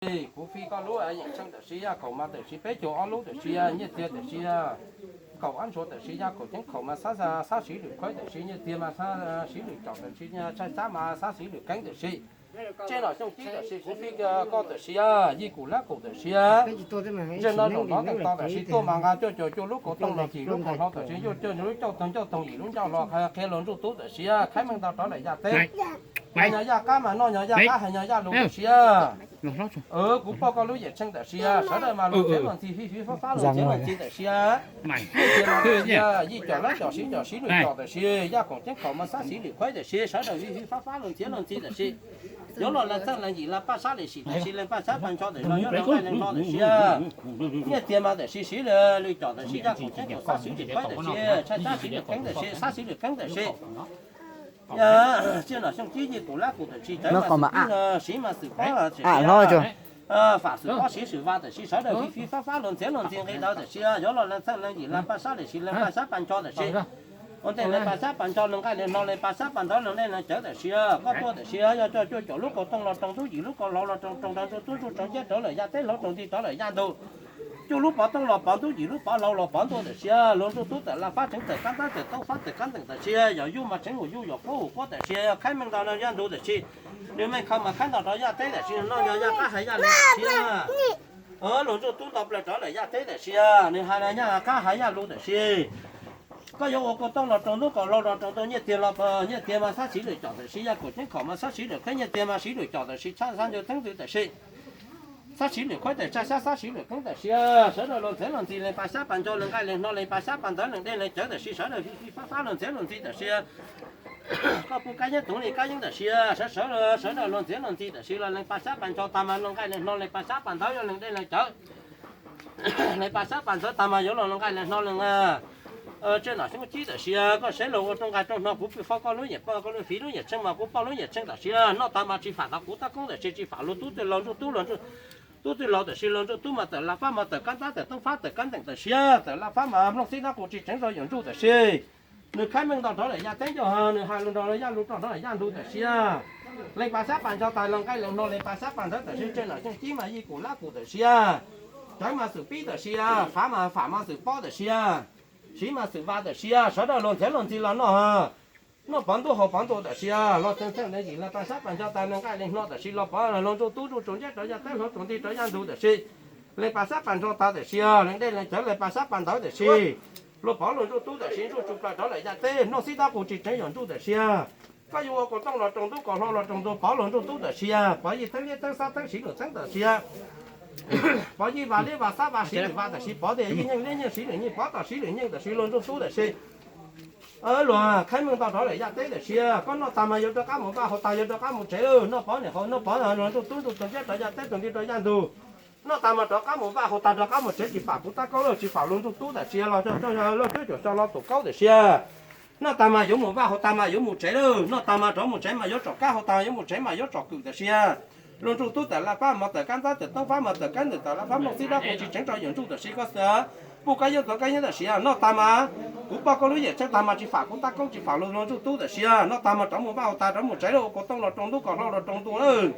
Kuv fij koj lub yeem tsheej tam sim yaj kaum mas tam sim peb caug ob lub tam sim nyiaj txiag tam sim kaum ob ntsuav tam sim yaj kaum ceeb khaum mas xab siv lwm khuaib tam sim nyiaj txiag mas siv lwm com tam sim tshaib xab mas xab siv lwm keeb tam sim. Tseb nom xyooj cib tam sim kuv fij koj tam sim yij kum lab kum tam sim. Ntsej no zaum nov teem to tam sim tuaj mas nqa cuaj caug cuaj lub kaus tooj los yim lub kaus hlau tam sim yuj cuaj lub cauj toog cauj toog yim lub ncauj hlau qhia luag ntsuj tub tam sim khaib meej ntau rov daim yaj teb. Hais nyog yaj qab mas noj nyog yaj qab hais nyog yaj lus tam sim. Kuv poj koj lub yeem tsheej tam sim sawv daws mas luag txhiab luag ntxhi fij fij fab fab luag txhiab luag ntxhi tam sim. Yij com lab com siv com siv lwm com tam sim yaj kaum ceeb khaum mas xab siv lwm khuaib tam sim sawv daws fij fij fab fab luag txhiab luag ntxhi tam sim. Yuav los lees txheej lees yim lees paj sab lees sim tam sim lees paj sab pas nco tam sim los yuav los nqaij lees hno tam sim. Nyiaj txiag mas tam sim siv lwm com tam sim yaj kaum ceeb khaum xab siv lwm khuaib tam sim tshaib xab siv lwm keeb tam sim xab siv lwm keeb tam sim. Tseb nom xyooj cib yij kum lab kum tam sim cawv mas xwm pib no siv mas xwm pob tam sim fam xwm pob siv xwm va tam sim sawv daws fij fij fab fab luag ntxhiab luag ntxhi nqi ntawd tam sim yuav los lees txheej lees yim lees paj sab tam sim lees paj sab pas nco tam sim. Ua ntej lees paj sab pas nco lees nqaij lees hno lees paj sab pas ntawv lees dej lees cawv tam sim koj tuaj tam sim yog coj cuaj caum lub kaus tooj los roos ntub yim lub kaus hlau los roos roos rau ntsuj tub ntsuj rau nceb rau lawm yaj teb hlau rau nti rau lawm yaj ntug. Cuaj lub pov tooj los pov ntub yim lub pov hlau los pov ntuj tam sim luag ntsuj tub tawm laj fab tseev tawm kab ntab tawm toob fab tawm kab nteem tam sim yog yuj mas tseev mus yuj yog quab mus quab tam sim yog khaib meej ntau yaj ntug tam sim. Nws meej khav mas khaib ntau rau yaj teb tam sim noj nyog yaj qab hais yaj lus tam sim. Luag ntsuj tub nto plaws rov lawm yaj teb tam sim nws hais nyog yaj qab hais yaj lus tam sim. Koj yuav ua kaus tooj los roos ntub kaus hlau los roos ntug nyiaj txiag los nyiaj txiag mas xab siv lwm com tam sim yaj kaum ceeb khaum mas xab siv lwm khuaib nyiaj txiag mas siv lwm com tam sim tshaj xab nco teeb ntxwv tam sim. Xab siv lwm khuaib tam tshaib xab xab siv lwm keeb tam sim sawv daws luag ntxhiab luag ntxhi lees paj sab pas nco lees nqaij lees hno lees paj sab pas ntawv lees dej lees cawv tam sim sawv daws fij fij fab fab luag ntxhiab luag ntxhi tam sim. Koj pub kab yeeb toov li kab yeeb tam sim sawv sawv sawv daws luag ntxhiab luag ntxhi tam sim los lees paj sab pas nco tag mas luag nqaij lees hno lees paj sab pas ntawv yog lees dej lees cawv. Lees paj sab pas ntawv tag mas yuav los luag nqaij lees hno lees tseb nom xyooj cib tam sim koj saib luag ua rooj nqaij rooj hno kuv pw faub koj lub yeem poj koj lub fiv lub yeem tsheej mas kuv poj lub yeem tsheej tam sim noj tag mas tsis fam tau kuv tab koob tam sim tsis fam luag tub txwj laus ntsuj tub luag ntsuj tub txwj laus tam sim luag ntsuj tub mas tawm laj fab mas tawm kab ntab tawm toob fab tawm kab nteem tam sim tawm laj fab mas nplooj xib tab qus tsis tseev rau yuav ntsuj tam sim. Nws khaib meej ntau rov lawm yaj teb ncauj ha nws hais lus nrog yaj lus rog rov yaj ntug tam sim. Lees paj sab pas nco tag los nqaij lees hno lees paj sab pas ntawv tam sim tseb nom xyooj cib mas yij kum lab kum tam sim. Cawv mas xwm pib tam sim, fav mas fam mas xwm pob tam sim. Siv mas xwm va tam sim sawv daws luag ntxhiab luag ntxhi los noj ha. Noj pov ntuj haus pov ntuj tam sim los txheej txheej lees yim lees paj sab pas nco tag lees nqaij lees hno tam sim los pov luag ntsuj tub ntsuj tsaus ntseb rov yaj teb hlau tsaus nti rov yaj ntug tam sim. Lees paj sab pas nco tag tam sim lees dej lees cawv lees paj sab pas ntawv tam sim. Luag pov luag ntsuj tub tam sim ntsuj tsuj plaws rov lawm yaj teb nplooj xib tab qus tsis tseev yuav ntsuj tam sim. Koj yuav ua kaus tooj los roos ntub kaus hlau los roos ntug pov luag ntsuj tub tam sim pov yij txheeb liab txheeb xab txheeb siv lwm txheeb tam sim. Pov yij va liab va xab va siv lwm va tam sim pov tias yij nyeej liab nyeej siv lwm nyeej pov tom siv lwm nyeej tam sim luag ntsuj tub tam sim. Luag khaib meej ntau rov lawm yaj teb tam sim koj noj tag mas yuav rov qab mus vaj haus tag yuav rov qab mus tsev lawm noj pov niam haus noj pov luag ntsuj tub ntsuj tsaus ntseb rov yaj teb tsaus nti rau yaj ntug. Noj tag mas rov qab mus vaj haus tag rov qab mus tsev tsis fam kuv tab koob lawm tsis fam luag ntsuj tub tam sim los coj coj lauj cuab caum so los tus kaub tam sim. Noj tag mas yuav mus vaj haus tag mas yuav mus tsev lawm noj tag mas rov mus tsev mas yuav tsom kab haus tag yuav mus tsev mas yuav tsom kwm tam sim. Luag ntsuj tub tawm laj fab mas tawm kab ntab tawm toob fab mas tawm kab nteem tawm laj fab nplooj xib dab qus tsis tseev rau yuav ntsuj tam sim koj xav. Puj kab yeeb tov kab yeeb tam sim noj tag mas kuv poj koj lub yeem tsheej tag mas tsis fam kuv tab koob tsis fam luag ntsuj tub tam sim noj tag mas rov mus vaj haus tag rov mus tsev lawm ua kaus tooj los roos ntub kaus hlau los roos ntug lawm.